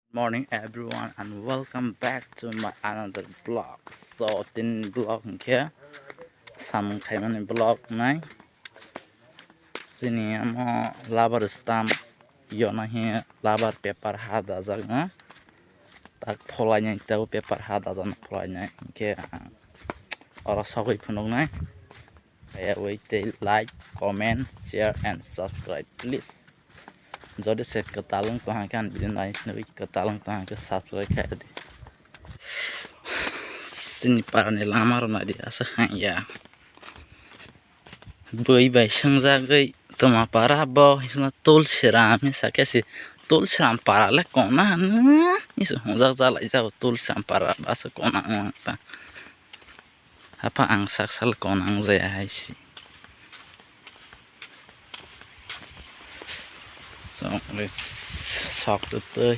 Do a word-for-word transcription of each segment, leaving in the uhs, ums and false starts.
Morning everyone and welcome back to my another vlog. So tin vlog hwnkhe samung khaimani vlog nai. Chini amo labar stamp yona hi labar paper ha dajak no. Tak pholai nai tabo paper ha dajak no pholai nai hwnkhe ang oro sogwi phunuk nai. Kaya wai tei like, comment, share and subscribe please. Jodi se kwtal wng tong khe ang video nai nugwi kwtal wng tong khe subscribe khai di. Chini parani lama rok nai di asa hang ya. Bui bai swngjagwi toma para bo hisna Tulsiram hisa khe si Tulsiram para le kona hwnwi hwnjak jalai jago Tulsiram para asa kona wng ta. Hapha ang sak sal kona wng jaya hai si. Sok le sok tu twi.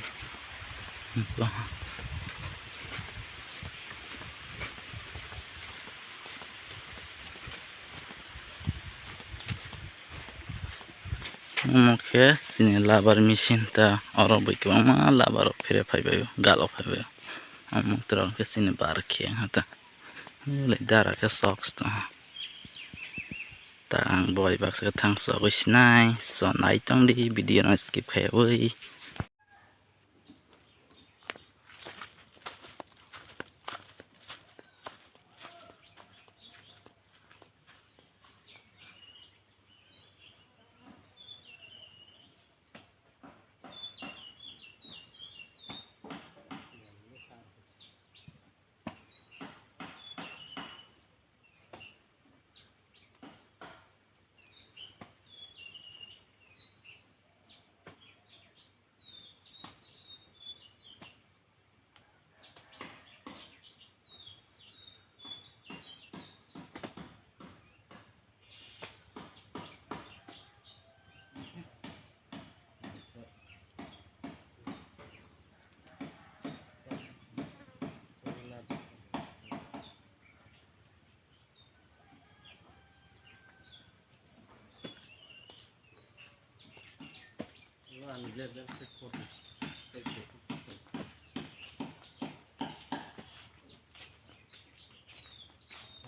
Omo khe chini labar machine ta oro bui kwbangma labar rok phere phaibaio galo phaibaio. Omo tere khe chini bar khe wngkha ta. Belai dara khe sok tongha. Ta ang boi baksa khe thang sogwi sinai so nai tong di video no skip khaiwi.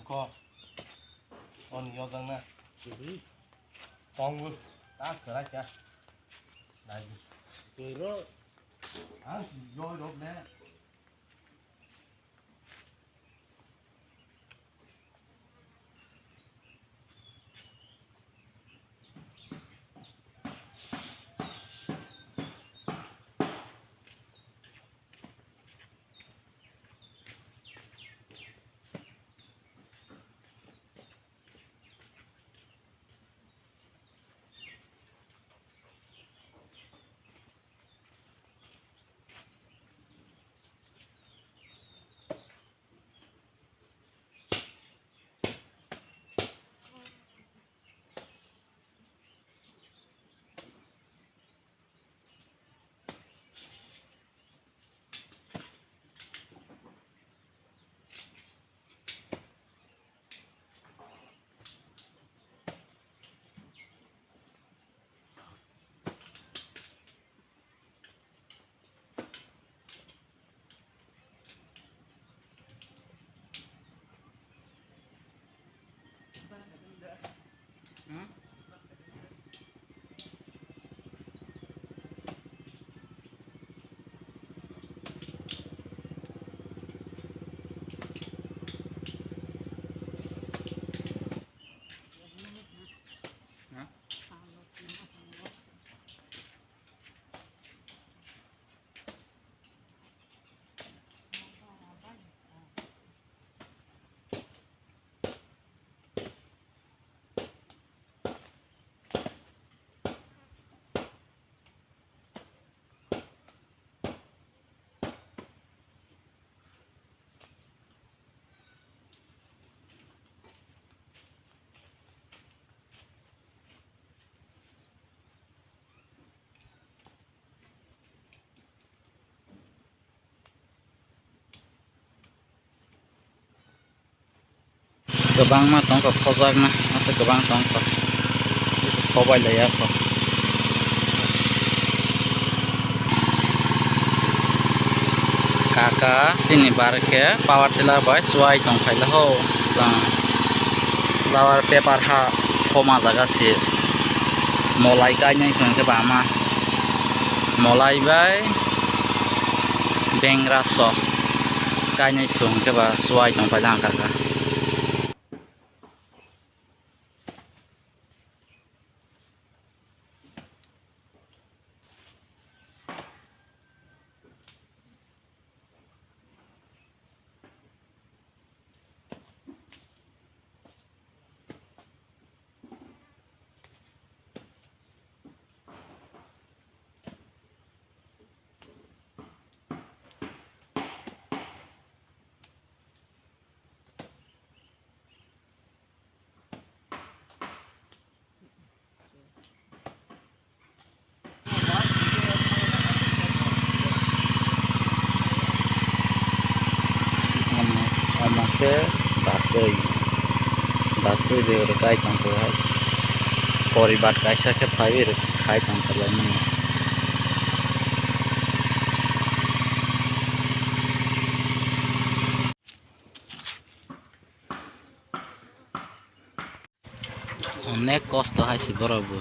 Ko, on yodang na. Tong bu, ta kara kya? Dai. Kero. Ang yoi rok ne. Kwbangma tongkha khojakna, aswk kwbang tongkha. Bisi khobai laiya kho. Kaka chini bar khe power tiller bai chuai tong khaila ho. Chwng flower paper ha khoma jaga se molai kainai hwnkhe ba ama molai bai bengra sok kainai hwnkhe ba chuai tong khaila ang kaka. Omo, omo khe baswi, baswi de oro kai tong khe hai. Poribat kaisa khe phaiwi oro khai tong khe lai mano. Onek kosto hai se borok bo.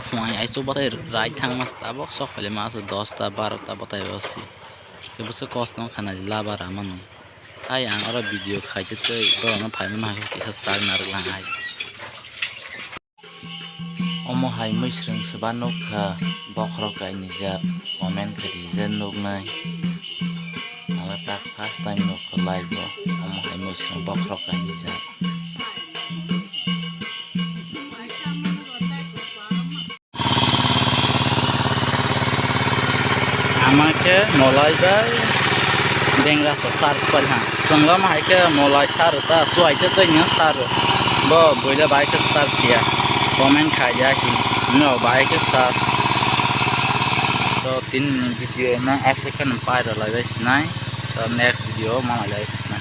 Phuai aichuk bwtai rai thangma se tabuk sok phailai ma se dosta barota bwtai o se. Kebo se kosto wngkha nai laba ramano. Hai ang oro video khaite tei borokno phaimano hai kisa chak narwk lang hai. Omo hai mwsrwng se ba nukha bokhorok kainwi jak comment khe rijak nuknai. Ang tak first time nukha live o omo hai mwsrwng bokhorok kainwi jak. Ama khe molai bai bengra so sar spai ha. Chwng lama hai khe molai sar ta suai te tei nya sar. Bo buila bai khe sar sia. Comment khai ya si. No bai khe sar. To tin video no aswk khe nang pai rw lai bai sinai. To next video ma lai bai sinai.